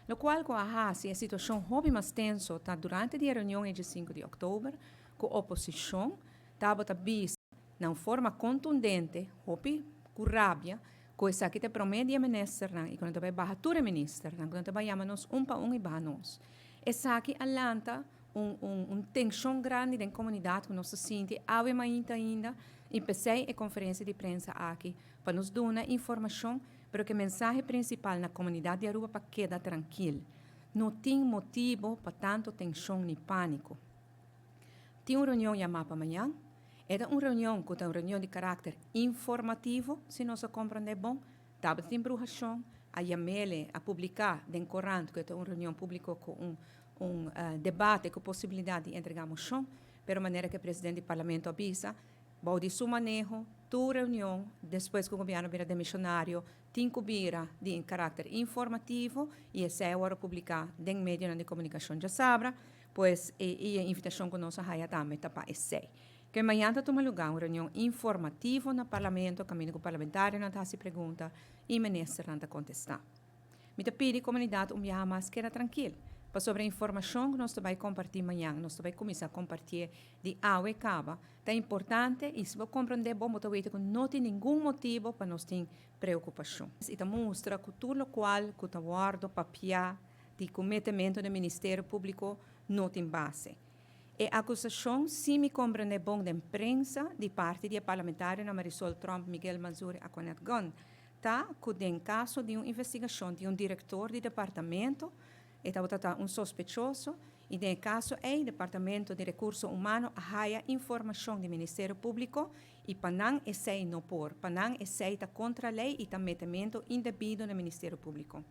Locual cu a haci e situacion hopi mas tenso ta durante di e reunion e 5 di october, cu oposicion tabata bisa na un forma contundente, hopi cu rabia, cu esaki ta prome di e ministernan y cu nan ta bay baha tur e ministernan, cu nan ta bay yama nos un pa un y baha nos. Esaki a lanta un tension grandi den comunidad cu nos ta sinti awe mainta ainda y pesey e conferencia di prensa aki pa nos duna informacion, pero cu e mensahe principal na comunidad di Aruba pa keda trankil. No tin motibo pa tanto tension ni panico. Tin un reunion yama pa mañan. E ta un reunion cu ta un reunion di caracter informativo, si nos a comprende bon. Tabatin bruhacion, a yam'ele, a publica den corant cu e ta un reunion publico cu un debate cu posibilidad di entrega mocion, pero manera cu e presidente di Parlamento a bisa, bou di su maneho, tur reunion, despues cu gobierno bira demisionario, tin cu bira di caracter informativo y esey a wordo publica den medionan di comunicacion diasabra, pues e invitacion cu nos a haya tambe ta pa esey. Cu mañan ta tuma lugar un reunion informativo na Parlamento, caminda cu parlamentarionan ta haci pregunta y ministernan ta contesta. Mi ta pidi comunidad un biaha mas keda trankil. Pasobra informacion cu nos ta bay comparti mañan, nos ta bay cuminsa comparti di awe caba, ta importante y si bo comprende bon, bo ta weten cu no tin ningun motibo pa nos tin preocupacion. Y ta mustra cu tur locual cu ta wordo papia di cometimento di Ministerio Publico no tin base. E acusacion, si mi comprende bon den prensa, di parti di parlamentario Marisol Tromp, Miguel Mansur y Antoinette Gunn, ta cu den caso di un investigacion di un director di departamento, e tabata un sospechoso, y den caso e Departamento di Recurso Humano a haya informacion di Ministerio Publico y pa nan esey no por, pa nan esey ta contra ley y ta metimento indebido na Ministerio Publico.